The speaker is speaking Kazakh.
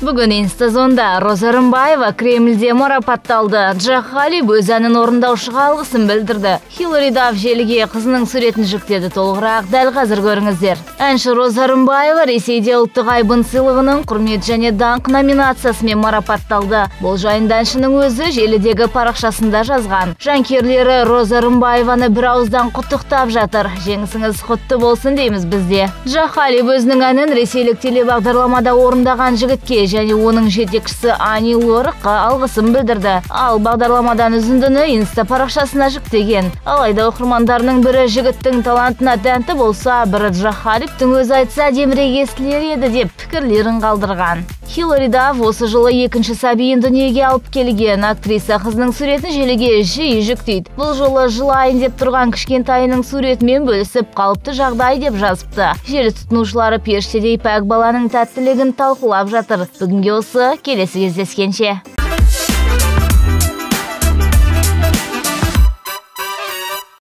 Бүгін Инстазонда Роза Рымбаева Кремльде марапатталды. Джа Халиб өз әнін орындаушыға алғысын білдірді. Хилари Дафф желіге қызының суретін жүктеді. Толығырақ дәл қазір көріңіздер. Әнші Роза Рымбаева Ресейде ұлттық айбын сыйлығының құрмет және даңқ номинациясымен марапатталды. Бұл жайында әншінің өзі желідегі парақшасында жазған. Жанкүйерлері Роза Рымбаеваны бір ауыздан құттықтап жатыр. Жеңісіңіз құтты болсын дейміз бізде. Джа Халиб өзінің әнін ресейлік телебағдарламада орындаған жігітке және оның жетекшісі Ани Лоракқа алғысын білдірді. Ал бағдарламадан үзіндіні инста парақшасына жүктеген. Алайда оқырмандарының бірі жігіттің талантына тәнті болса, бірі Джа Халибтің өзі айтса әдемірек естілер еді деп пікірлерін қалдырған. Хилари Дафф осы жылы екінші сәбиін дүниеге алып келген. Актриса қызының суретін желіге жиі жүктейді. Бұл жолы жылайын деп тұрған кішкентайының суретімен бөлісіп, қалыпты жағдай деп жазыпты. Желі тұтынушылары періштедей пәк баланың тәттілігін талқылап жатыр. Бүгінге осы, келесі кездескенше.